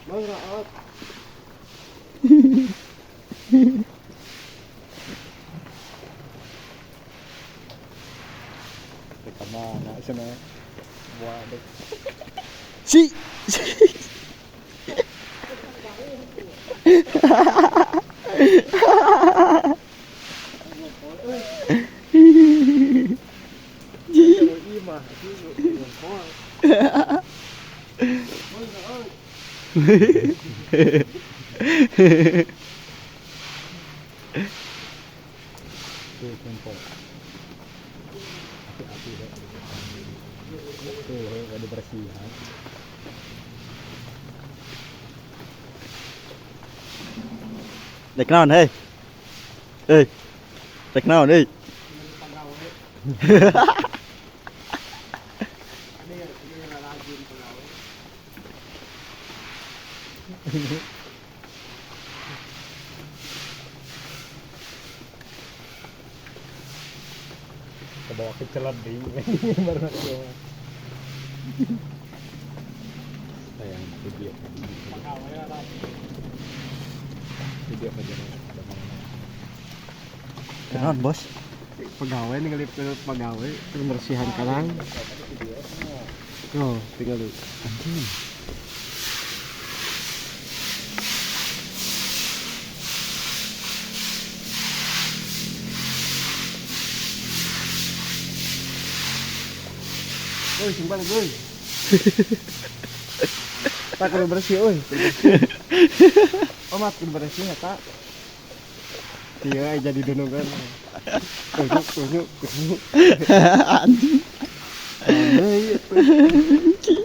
Bang raot. Teka mana cenah. Buat Si. Imah ngumpul. Bang raot. Tuh kumpul. Api-api he. Tuh he ada bersihan. Rek naon hei? Hei. Rek naon hei? Pagawe. Ini rajin pagawe. Kebawa ke celeding baru nak. Sayang video Pagawe rajin. video aja ada mana. Rek naon, Bos? Pegawai ningali pegawai pembersihan karang. Oh, tinggal dulu. Anjing. Oi, sing balik euy. Tak kudu bersih euy, kudu bersih. Oh, mat kudu bersih ya, tak. Iya, jadi dunungan. Tunjuk, tunjuk, tunjuk. Anjing. Aneh, ieu.